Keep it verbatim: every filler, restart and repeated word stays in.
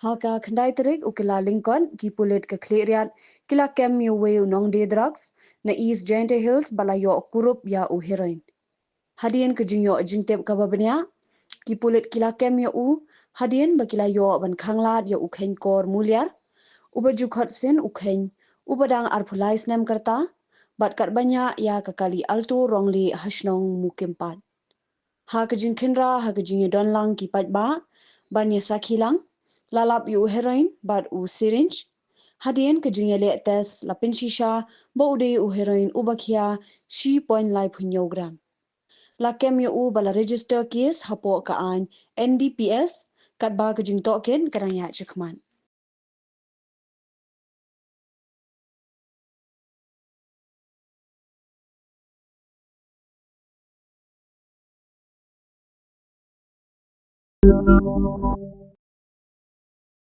Ha ka khyndai tarik u Kyllalyngkot, ki pulit ka Khliehriat ki la kem ïa uwei u nongdie drugs na East Jaintia Hills ba la ïoh kurup ïa u heroin. Hadien ka jingïoh jingtip kaba bniah, ki pulit ki la kem ïa u hadien ba ki la ïoh ban khanglad ïa u Kheiñkor Muliar, uba ju khot sien u Kheiñ, uba dang arphew lai snem ka rta, bad katba ñiah ïa ka kali Alto rong lieh ha shnong Mukimpat. Ha ka jingkhynra ha ka jingïadon lang ki paidbah ban ïasakhi lang, la lap ïa u heroin bad u syringe. Hadien ka jingïaleh test la pynshisha ba u dei u heroin uba khia shi point lai phew hynñiew gram. La kem ïa u bad la register case hapoh ka aiñ N D P S, katba ka jingtohkit ka dang ïaid shakhmat.